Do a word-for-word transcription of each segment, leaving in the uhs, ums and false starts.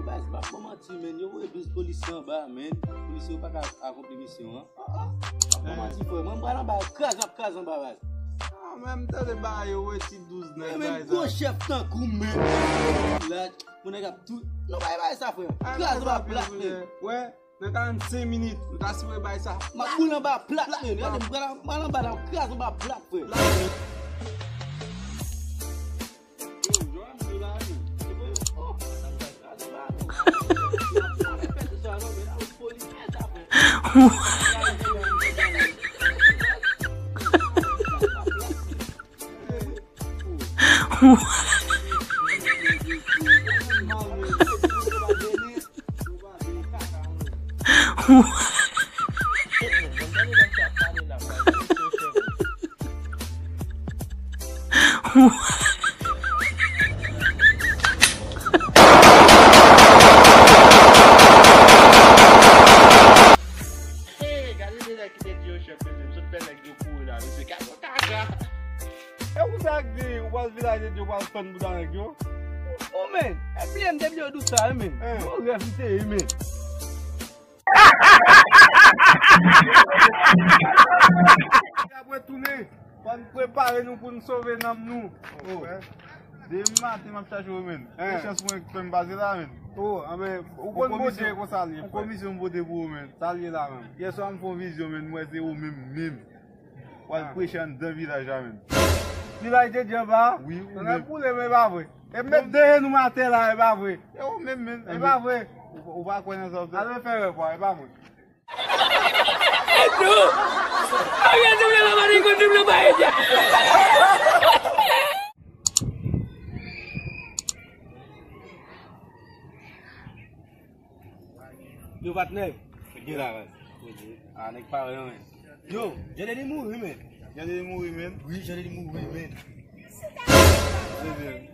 Baz, m ap ban manti, men. Yo voye douz polisye anba, men. Polisye yo pa ka akonpli misyon an. Ah, ah. M ap ban manti, frè. Mwen, m pral anba, kraze, m ap kraze anba, baz. Ah, men m tande bagay yo, wè ti douz nèg, men bagay gwo sa. Chèf tankou, men. La, pou nèg ap tou. Non, bay, bay sa, frè. Ah, kraze anba plat, men. Wè, nan karannsenk minit, nou ta sipoze bay sa. M ap boule anba plat, men. Gade, m pral, m pral anba la, m kraze anba plat, frè. Hey, gade de nèg ki te di yo chèf, mesye, m sot fè nèg yo kouri la, mesye, gade yon kaka. E ou sa k di, ou pral vilaj de Dye, ou pral tann bouda nèg yo? O men, e bliye m te bliye w di w sa, wi, men. Yon rèv m te ye, men. Apre tounen, fò n prepare nou pou n sove nanm nou. Oh, frè. Demen maten m ap chache w, men. Gen chans mwen fè m pase la, men. Oh, anben, ou konn Bondye konsa l ye, frè. Yon komisyon m pote pou ou, men. Sa l ye la, men. Yèswa m fè yon vizyon, men, m wè se ou menm, menm. W al preche anndan vilaj la, men. Vilaj de Dye anba a? Wi, ou menm. N ap boule, men e pa vre. E m met de je nou atè la, e pa vre. E ou menm, men. E pa vre. Ou, ou pa kwè nan sa w fè? Al fè rèv ou a, e pa mwen. Yo, patnè. Gen la, baz. Ah, nèg pa wè, non, men. Yo, Jan Deni mouri, men. Jan Deni mouri, men. Wi, Jan Deni mouri, men.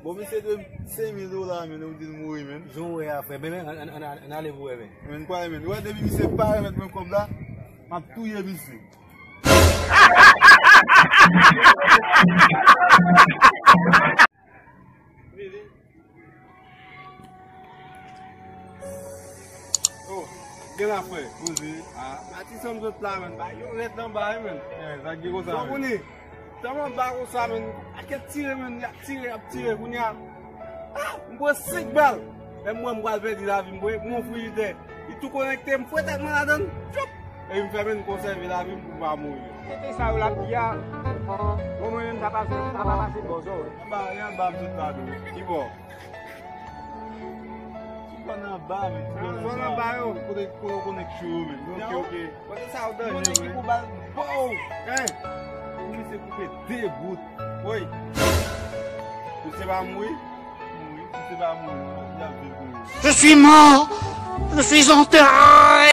Bon, misye dwe m senk mil dola, men, ou di l mouri, men. Jan w wè a, frè. Men, men, ann, ann, ann, ann ale pou wè, men. Men, kwè, men. Ou wè, depi misye pa remèt mwen kòb la, m ap touye misye. Oh, gen la, frè. Poze. Ah, Matisan m sot la, men. Bay yon rèd anba, wi, men. Eh, sa k gen konsa, men? Ou konnen, tanm anba konsa, men. Akèt tire, men. Y ap tire, y ap tire. Kounye a, ah, m pran senk bal. Lè m wè m pral pèdi lavi m, m pran yon frijidè. Li tou konekte, m fouye tèt mwen ladan l. Tchoup! Epi m fè men m konsève lavi m pou m pa mouri. Tete sa yo l ap di a. Bon, mwen menm, sa pase, sa pa pase bò zò, wi. Anba, e anba m sot la tou. Ki bò? Ti bò nan anba, men. Ti bò nan anba yo. Kote, kote yo konnen k cho yo, men. Ok, ok. Kote sa yo danje, wi. Ki pou bal. Pow! Hein? Pou misye koupe de bout. Woy. Misye pa mouri? Mouri. Misye pa mouri. Misye ap viv pou li. Je suis mort. Je suis enterré.